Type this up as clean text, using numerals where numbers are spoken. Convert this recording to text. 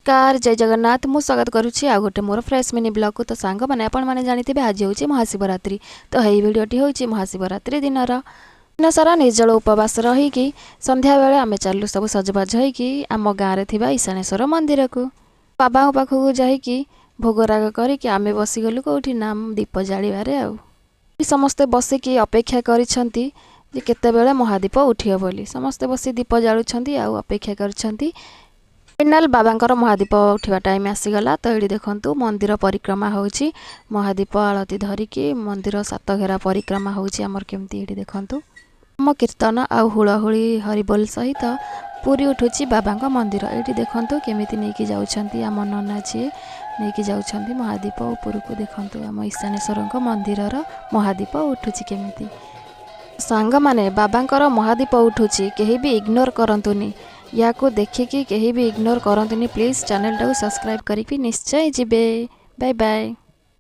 ନମସ୍କାର, ଜୟ ଜଗନ୍ନାଥ। ମୁଁ ସ୍ୱାଗତ କରୁଛି ଆଉ ଗୋଟେ ମୋର ଫ୍ରେଶ୍ ମିନି ବ୍ଲଗ୍କୁ। ତ ସାଙ୍ଗମାନେ, ଆପଣମାନେ ଜାଣିଥିବେ ଆଜି ହେଉଛି ମହାଶିବରାତ୍ରି। ତ ଏହି ଭିଡ଼ିଓଟି ହେଉଛି ମହାଶିବରାତ୍ରି ଦିନର। ଦିନ ସାରା ନିର୍ଜଳ ଉପବାସ ରହିକି ସନ୍ଧ୍ୟାବେଳେ ଆମେ ଚାଲୁ ସବୁ ସଜବାଜ ହେଇକି ଆମ ଗାଁରେ ଥିବା ଈଶାଣେଶ୍ୱର ମନ୍ଦିରକୁ। ବାବାଙ୍କ ପାଖକୁ ଯାଇକି ଭୋଗରାଗ କରିକି ଆମେ ବସିଗଲୁ କେଉଁଠି ନା ଦୀପ ଜାଳିବାରେ। ଆଉ ସମସ୍ତେ ବସିକି ଅପେକ୍ଷା କରିଛନ୍ତି ଯେ କେତେବେଳେ ମହାଦୀପ ଉଠିବ ବୋଲି। ସମସ୍ତେ ବସି ଦୀପ ଜାଳୁଛନ୍ତି ଆଉ ଅପେକ୍ଷା କରିଛନ୍ତି। ଫାଇନାଲ୍ ବାବାଙ୍କର ମହାଦୀପ ଉଠିବା ଟାଇମ୍ ଆସିଗଲା। ତ ଏଇଠି ଦେଖନ୍ତୁ, ମନ୍ଦିର ପରିକ୍ରମା ହେଉଛି। ମହାଦୀପ ଆଳତି ଧରିକି ମନ୍ଦିର ସାତଘେରା ପରିକ୍ରମା ହେଉଛି ଆମର କେମିତି, ଏଇଠି ଦେଖନ୍ତୁ। ଆମ କୀର୍ତ୍ତନ ଆଉ ହୁଳହୁଳି, ହରିବୋଲ ସହିତ ପୁରି ଉଠୁଛି ବାବାଙ୍କ ମନ୍ଦିର। ଏଇଠି ଦେଖନ୍ତୁ କେମିତି ନେଇକି ଯାଉଛନ୍ତି, ଆମ ନନା ଯିଏ ନେଇକି ଯାଉଛନ୍ତି ମହାଦୀପ ଉପରକୁ। ଦେଖନ୍ତୁ, ଆମ ଈଶାନେଶ୍ୱରଙ୍କ ମନ୍ଦିରର ମହାଦୀପ ଉଠୁଛି କେମିତି। ସାଙ୍ଗମାନେ, ବାବାଙ୍କର ମହାଦୀପ ଉଠୁଛି, କେହି ବି ଇଗ୍ନୋର କରନ୍ତୁନି। ୟାକୁ ଦେଖିକି କେହି ବି ଇଗ୍ନୋର କରନ୍ତୁନି ପ୍ଲିଜ୍। ଚ୍ୟାନେଲଟାକୁ ସବସ୍କ୍ରାଇବ୍ କରିକି ନିଶ୍ଚୟ ଯିବେ। Bye bye.